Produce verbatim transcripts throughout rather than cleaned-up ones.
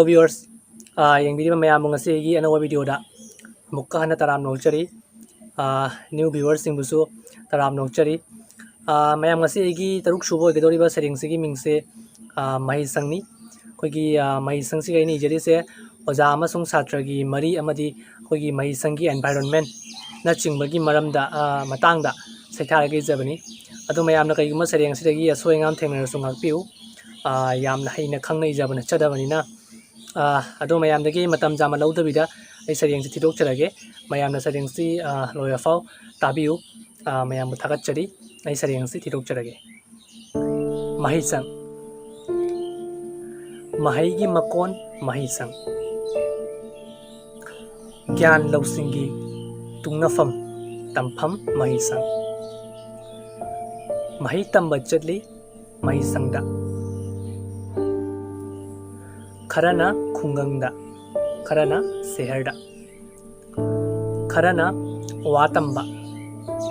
Viewers, ꯑꯥ, ꯌꯦꯡꯕꯤꯔꯤꯕ ꯃꯌꯥꯝꯕꯨ ꯉꯁꯤ ꯑꯩꯒꯤ ꯑꯅꯧꯕ videoꯗ ꯑꯃꯨꯛꯀ ꯍꯟꯅ ꯇꯔꯥꯝꯅ ꯑꯣꯛꯆꯔꯤ꯫ ꯑꯥ, new viewerꯁꯤꯡꯕꯨꯁꯨ ꯇꯔꯥꯝꯅ ꯑꯣꯛꯆꯔꯤ꯫ ꯑꯥ, ꯃꯌꯥꯝ, ꯉꯁꯤ ꯑꯩꯒꯤ ꯇꯔꯨꯛ ꯁꯨꯕ ꯑꯣꯏꯒꯗꯧꯔꯤꯕ ꯁꯩꯔꯦꯡꯁꯤꯒꯤ ꯃꯤꯡꯁꯦ, ꯑꯥ, ꯃꯍꯩꯁꯪꯅꯤ꯫ ꯑꯩꯈꯣꯏꯒꯤ, ꯑꯥ, ꯃꯍꯩꯁꯪꯁꯤꯒ ꯑꯩꯅ ꯏꯖꯔꯤꯁꯦ ꯑꯣꯖꯥ ꯑꯃꯁꯨꯡ ꯁꯥꯇ꯭ꯔꯒꯤ ꯃꯔꯤ ꯑꯃꯗꯤ ꯑꯩꯈꯣꯏꯒꯤ ꯃꯍꯩꯁꯪꯒꯤ environmentꯅꯆꯤꯡꯕꯒꯤ ꯃꯔꯝꯗ, ꯑꯥ, ꯃꯇꯥꯡꯗ ꯁꯩꯊꯥꯔꯒ ꯏꯖꯕꯅꯤ꯫ ꯑꯗꯣ ꯃꯌꯥꯝꯅ ꯀꯔꯤꯒꯨꯝꯕ ꯁꯩꯔꯦꯡ ꯑꯁꯤꯗꯒꯤ ꯑꯁꯣꯏ ꯑꯉꯥꯝ ꯊꯦꯡꯅꯔꯁꯨ ꯉꯥꯛꯄꯤꯌꯨ꯫ ꯑꯥ, ꯌꯥꯝꯅ ꯍꯩꯅ ꯈꯪꯅ ꯏꯖꯕ ꯅꯠꯆꯗꯕꯅꯤꯅ꯫ ꯑꯥ, ꯑꯗꯣ ꯃꯌꯥꯝꯗꯒꯤ ꯃꯇꯝ ꯌꯥꯝꯅ ꯂꯧꯗꯕꯤꯗ ꯑꯩ ꯁꯩꯔꯦꯡꯁꯤ ꯊꯤꯗꯣꯛꯆꯔꯒꯦ꯫ ꯃꯌꯥꯝꯅ ꯁꯩꯔꯦꯡꯁꯤ, ꯑꯥ, ꯂꯣꯏꯔꯐꯥꯎ ꯇꯥꯕꯤꯌꯨ꯫ ꯑꯥ, ꯃꯌꯥꯝꯕꯨ ꯊꯥꯒꯠꯆꯔꯤ꯫ ꯑꯩ ꯁꯩꯔꯦꯡꯁꯤ ꯊꯤꯗꯣꯛꯆꯔꯒꯦ꯫ ꯃꯍꯩꯁꯪ꯫ ꯃꯍꯩꯒꯤ ꯃꯀꯣꯟ ꯃꯍꯩꯁꯪ꯫ ꯒ꯭ꯌꯥꯟ ꯂꯧꯁꯤꯡꯒꯤ ꯇꯨꯡꯅꯐꯝ ꯇꯝꯐꯝ ꯃꯍꯩꯁꯪ꯫ ꯃꯍꯩ ꯇꯝꯕ ꯆꯠꯂꯤ ꯃꯍꯩꯁꯪꯗ꯫ ꯈꯔꯅ ꯈꯨꯡꯒꯪꯗ, ꯈꯔꯅ ꯁꯍꯔꯗ꯫ ꯈꯔꯅ ꯋꯥ ꯇꯝꯕ,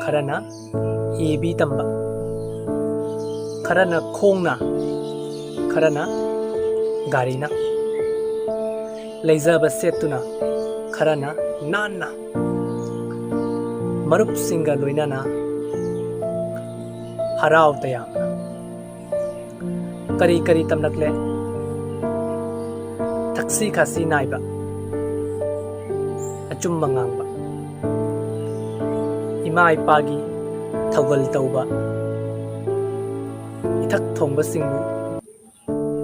ꯈꯔꯅ A B ꯇꯝꯕ꯫ ꯈꯔꯅ ꯈꯣꯡꯅ, ꯈꯔꯅ ꯒꯥꯔꯤꯅ꯫ ꯂꯩꯖꯕ ꯁꯦꯠꯇꯨꯅ, ꯈꯔꯅ ꯅꯥꯟꯅ꯫ ꯃꯔꯨꯞꯁꯤꯡꯒ ꯂꯣꯏꯅꯅ ꯍꯔꯥꯎ ꯇꯌꯥꯝꯅ꯫ ꯀꯔꯤ ꯀꯔꯤ ꯇꯝꯂꯛꯂꯦ? ꯊꯛꯁꯤ ꯈꯥꯁꯤ ꯅꯥꯏꯕ, ꯑꯆꯨꯝꯕ ꯉꯥꯡꯕ, ꯏꯃꯥ ꯏꯄꯥꯒꯤ ꯊꯧꯒꯜ ꯇꯧꯕ, ꯏꯊꯛ ꯊꯣꯡꯕꯁꯤꯡꯕꯨ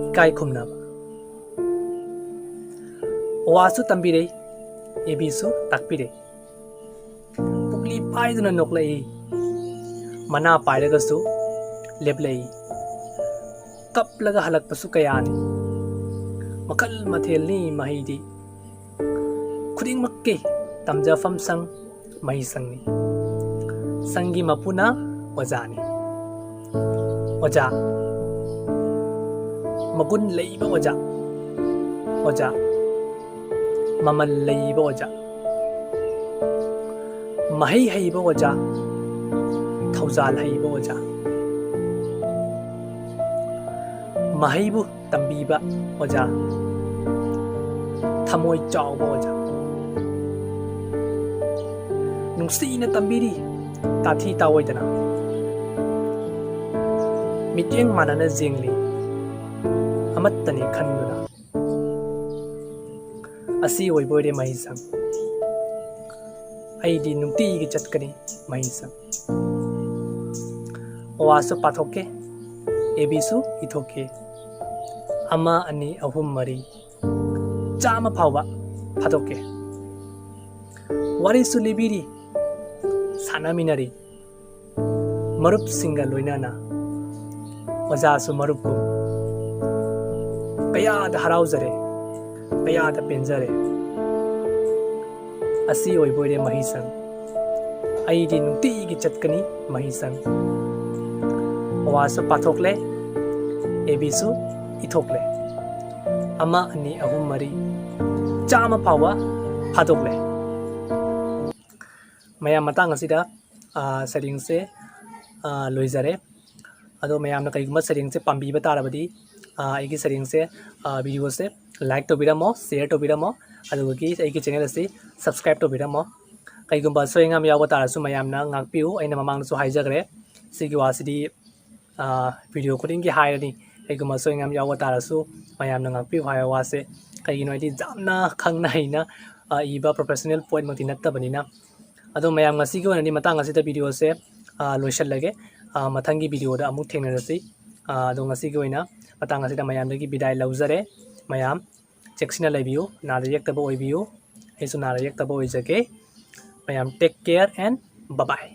ꯏꯀꯥꯏ ꯈꯨꯝꯅꯕ꯫ ꯋꯥꯁꯨ ꯇꯝꯕꯤꯔꯦ, A Bꯁꯨ ꯇꯥꯛꯄꯤꯔꯦ꯫ ꯄꯨꯛꯂꯤ ꯄꯥꯏꯗꯨꯅ ꯅꯣꯛꯂꯛꯏ, ꯃꯅꯥ ꯄꯥꯏꯔꯒꯁꯨ ꯂꯦꯞꯂꯛꯏ꯫ ꯀꯞꯂꯒ ꯍꯜꯂꯛꯄꯁꯨ ꯀꯌꯥꯅꯤ꯫ ꯃꯈꯜ ꯃꯊꯦꯜꯅꯤ ꯃꯍꯩꯗꯤ꯫ ꯈꯨꯗꯤꯡꯃꯛꯀꯤ ꯇꯝꯖꯐꯝ ꯁꯪ ꯃꯍꯩꯁꯪꯅꯤ꯫ ꯁꯪꯒꯤ ꯃꯄꯨꯅ ꯑꯣꯖꯥꯅꯤ꯫ ꯑꯣꯖꯥ꯫ ꯃꯒꯨꯟ ꯂꯩꯕ ꯑꯣꯖꯥ꯫ ꯑꯣꯖꯥ꯫ ꯃꯃꯜ ꯂꯩꯕ ꯑꯣꯖꯥ꯫ ꯃꯍꯩ ꯍꯩꯕ ꯑꯣꯖꯥ꯫ ꯊꯧꯖꯥꯜ ꯍꯩꯕ ꯑꯣꯖꯥ꯫ ꯃꯍꯩꯕꯨ ꯇꯝꯕꯤꯕ ꯑꯣꯖꯥ꯫ ꯊꯃꯣꯏ ꯆꯥꯎꯕ ꯑꯣꯖꯥ꯫ ꯅꯨꯡꯁꯤꯅ ꯇꯝꯕꯤꯔꯤ ꯇꯥꯊꯤ ꯇꯥꯑꯣꯏꯗꯅ꯫ ꯃꯤꯠꯌꯦꯡ ꯃꯥꯟꯅꯅ ꯌꯦꯡꯂꯤ ꯑꯃꯠꯇꯅꯤ ꯈꯟꯗꯨꯅ꯫ ꯑꯁꯤ ꯑꯣꯏꯕꯣꯏꯔꯦ ꯃꯍꯩꯁꯪ꯫ ꯑꯩꯗꯤ ꯅꯨꯡꯇꯤꯒꯤ ꯆꯠꯀꯅꯤ ꯃꯍꯩꯁꯪ꯫ ꯑꯣ ꯑꯥꯁꯨ ꯄꯥꯊꯣꯛꯀꯦ, ꯑꯦ ꯕꯤꯁꯨ ꯏꯊꯣꯛꯀꯦ꯫ ꯑꯃ, ꯑꯅꯤ, ꯑꯍꯨꯝ, ꯃꯔꯤ, ꯆꯥꯝꯃ ꯐꯥꯎꯕ ꯐꯥꯗꯣꯛꯀꯦ꯫ ꯋꯥꯔꯤꯁꯨ ꯂꯤꯕꯤꯔꯤ, ꯁꯥꯟꯅꯃꯤꯟꯅꯔꯤ꯫ ꯃꯔꯨꯞꯁꯤꯡꯒ ꯂꯣꯏꯅꯅ ꯑꯣꯖꯥꯁꯨ ꯃꯔꯨꯞꯀꯨꯝ ꯀꯌꯥꯗ ꯍꯔꯥꯎꯖꯔꯦ, ꯀꯌꯥꯗ ꯄꯦꯟꯖꯔꯦ꯫ ꯑꯁꯤ ꯑꯣꯏꯕꯣꯏꯔꯦ ꯃꯍꯩꯁꯪ꯫ ꯑꯩꯗꯤ ꯅꯨꯡꯇꯤꯒꯤ ꯆꯠꯀꯅꯤ ꯃꯍꯩꯁꯪ꯫ ꯑꯣ ꯑꯥꯁꯨ ꯄꯥꯊꯣꯛꯂꯦ, ꯑꯦ ꯕꯤꯁꯨ ꯏꯊꯣꯛꯂꯦ꯫ ꯑꯃ, ꯑꯅꯤ, ꯑꯍꯨꯝ, ꯃꯔꯤ, ꯆꯥꯝꯃ ꯐꯥꯎꯕ ꯐꯥꯗꯣꯛꯂꯦ꯫ ꯃꯌꯥꯝ, ꯃꯇꯥꯡ ꯑꯁꯤꯗ, ꯑꯥ, ꯁꯩꯔꯦꯡꯁꯦ, ꯑꯥ, ꯂꯣꯏꯖꯔꯦ꯫ ꯑꯗꯣ ꯃꯌꯥꯝꯅ ꯀꯩꯒꯨꯝꯕ ꯁꯩꯔꯦꯡꯁꯦ ꯄꯥꯝꯕꯤꯕ ꯇꯥꯔꯕꯗꯤ, ꯑꯥ, ꯑꯩꯒꯤ ꯁꯩꯔꯦꯡꯁꯦ, ꯑꯥ, videoꯁꯦ like ꯇꯧꯕꯤꯔꯝꯃꯣ, share ꯇꯧꯕꯤꯔꯝꯃꯣ, ꯑꯗꯨꯗꯒꯤ ꯑꯩꯒꯤ channel ꯑꯁꯤ subscribe ꯇꯧꯕꯤꯔꯝꯃꯣ꯫ ꯀꯩꯒꯨꯝꯕ ꯑꯁꯣꯏ ꯑꯉꯥꯝ ꯌꯥꯎꯕ ꯇꯥꯔꯁꯨ ꯃꯌꯥꯝꯅ ꯉꯥꯛꯄꯤꯌꯨ꯫ ꯑꯩꯅ ꯃꯃꯥꯡꯗꯁꯨ ꯍꯥꯏꯖꯈ꯭ꯔꯦ, ꯁꯤꯒꯤ ꯋꯥꯁꯤꯗꯤ, ꯑꯥ, video ꯈꯨꯗꯤꯡꯒꯤ ꯍꯥꯏꯔꯅꯤ꯫ ꯀꯩꯒꯨꯝꯕ ꯑꯁꯣꯏ ꯑꯉꯥꯝ ꯌꯥꯎꯕ ꯇꯥꯔꯁꯨ ꯃꯌꯥꯝꯅ ꯉꯥꯛꯄꯤꯌꯨ ꯍꯥꯏꯕ ꯋꯥꯁꯦ꯫ ꯀꯩꯒꯤꯅꯣ ꯍꯥꯏꯗꯤ ꯌꯥꯝꯅ ꯈꯪꯅ ꯍꯩꯅ, ꯑꯥ, ꯏꯕ professional poetꯃꯛꯇꯤ ꯅꯠꯇꯕꯅꯤꯅ꯫ ꯑꯗꯣ ꯃꯌꯥꯝ, ꯉꯁꯤꯒꯤ ꯑꯣꯏꯅꯗꯤ ꯃꯇꯥꯡ ꯑꯁꯤꯗ videoꯁꯦ, ꯑꯥ, ꯂꯣꯏꯁꯤꯜꯂꯒꯦ꯫ ꯑꯥ, ꯃꯊꯪꯒꯤ videoꯗ ꯑꯃꯨꯛ ꯊꯦꯡꯅꯔꯁꯤ꯫ ꯑꯥ, ꯑꯗꯣ ꯉꯁꯤꯒꯤ ꯑꯣꯏꯅ ꯃꯇꯥꯡ ꯑꯁꯤꯗ ꯃꯌꯥꯝꯗꯒꯤ ꯕꯤꯗꯥꯏ ꯂꯧꯖꯔꯦ꯫ ꯃꯌꯥꯝ ꯆꯦꯛꯁꯤꯟꯅ ꯂꯩꯕꯤꯌꯨ, ꯅꯥꯗ ꯌꯦꯛꯇꯕ ꯑꯣꯏꯕꯤꯌꯨ꯫ ꯑꯩꯁꯨ ꯅꯥꯗ ꯌꯦꯛꯇꯕ ꯑꯣꯏꯖꯒꯦ꯫ ꯃꯌꯥꯝ take care and bye bye꯫